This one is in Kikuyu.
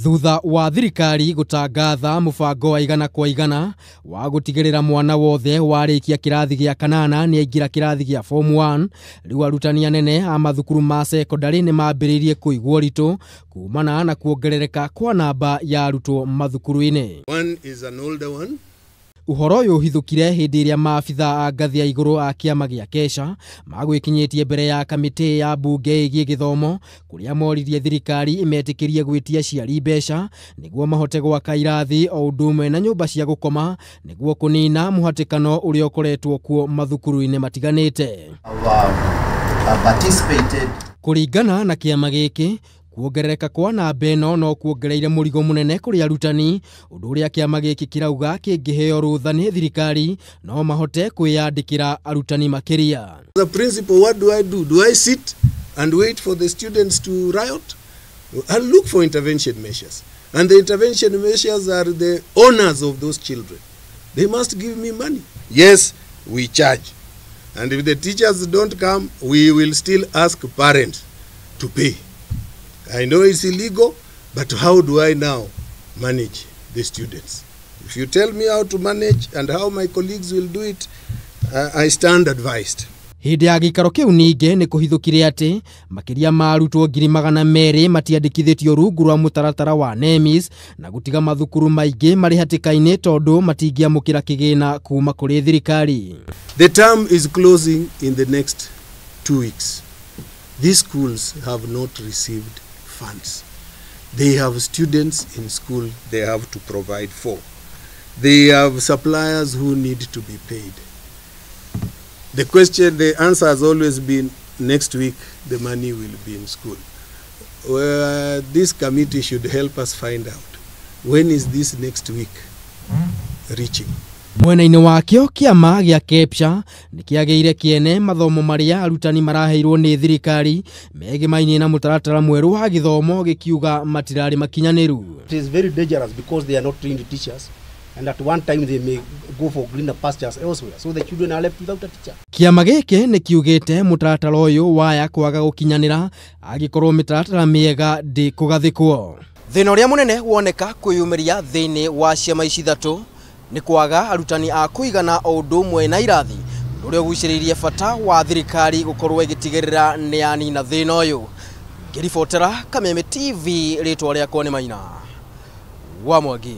Thutha wa thirikari gũtangatha mũbango wa igana kwa igana wa gũtigĩrĩra mwana wothe warĩkia kĩrathi gĩa kanana nĩ aingĩra kĩrathi gĩa form 1, rĩu arutani anene a mathukuru ma sekondarĩ nĩ mambĩrĩirie kũigua ũritũ kumana na kuongerereka kwa namba ya arutwo mathukuru-inĩ. One is an older one. Ũhoro ũyũ ũhithũkire hĩndĩ ĩrĩa maabitha a ngathĩ ya igũrũ a kĩama gĩa KESHA magwĩkinyĩtie mbere ya kamĩtĩ ya mbunge ĩgiĩ gĩthomo, kũrĩa moririe thirikari ĩmetĩkĩrie gwĩtia aciari mbeca nĩguo mahote gwaka irathi o ũndũ ũmwe na nyũmba cia gũkoma nĩguo kũnina mũhatĩkano ũrĩa ũkoretwo kuo mathukuru-inĩ matiganĩte. Kũringana na kĩama gĩkĩ, kuongerereka kwa namba ĩno no kuongereire mũrigo mũnene kũrĩ arutani, ũndũ ũrĩa kĩama gĩkĩ kĩrauga kĩngĩheo rũtha nĩ thirikari no mahote kwĩyandĩkĩra arutani makĩria. The principal, what do I do? Do I sit and wait for the students to riot? I'll look for intervention measures. And the intervention measures are the owners of those children. They must give me money. Yes, we charge. And if the teachers don't come, we will still ask parents to pay. I know it's illegal, but how do I now manage the students? If you tell me how to manage and how my colleagues will do it, I stand advised. Hĩndĩ ya gĩikaro kĩu ningĩ nĩ kũhithũkire atĩ makĩria ma arutwo 200,000 matiandĩkithĩtio rungu rwa mũtaratara wa NEMIS na gũtiga mathukuru maingĩ marĩ hatĩka-inĩ tondũ matingĩamũkĩra kĩgĩna kuma kũrĩ thirikari. The term is closing in the next 2 weeks. These schools have not received funds. They have students in school they have to provide for. They have suppliers who need to be paid. The question, the answer has always been, next week the money will be in school. Well, this committee should help us find out when is this next week reaching. Mwena-inĩ wakĩo kĩama gĩa KEPSHA nĩ kĩagĩire kĩene mathomo marĩa arutani maraheirwo nĩ thirikari megĩmainie na mũtaratara mwerũ wa gĩthomo gĩkiuga matirarĩ makinyanĩru. It is very dangerous because they are not trained teachers, and at one time they may go for greener pastures elsewhere, so the children are left without a teacher. Kĩama gĩkĩ nĩ kiugĩte mũtaratara ũyũ waya kwaga gũkinyanĩra angĩkorwo mĩtaratara mĩega ndĩkũgathĩkwo. Thĩna ũrĩa mũnene woneka kwĩyumĩria thĩinĩ wa ciama ici ithatũ nĩ kwaga arutani a kũigana o ũndũ ũmwe na irathi, ũndũ ũrĩa ũgucĩrĩirie bata wa thirikari gũkorwo ĩgĩtigĩrĩra nĩ yanina thĩna ũyũ. Ngĩribotera Kameme TV, rĩtwa rĩakwa nĩ Maina wa Mwangi.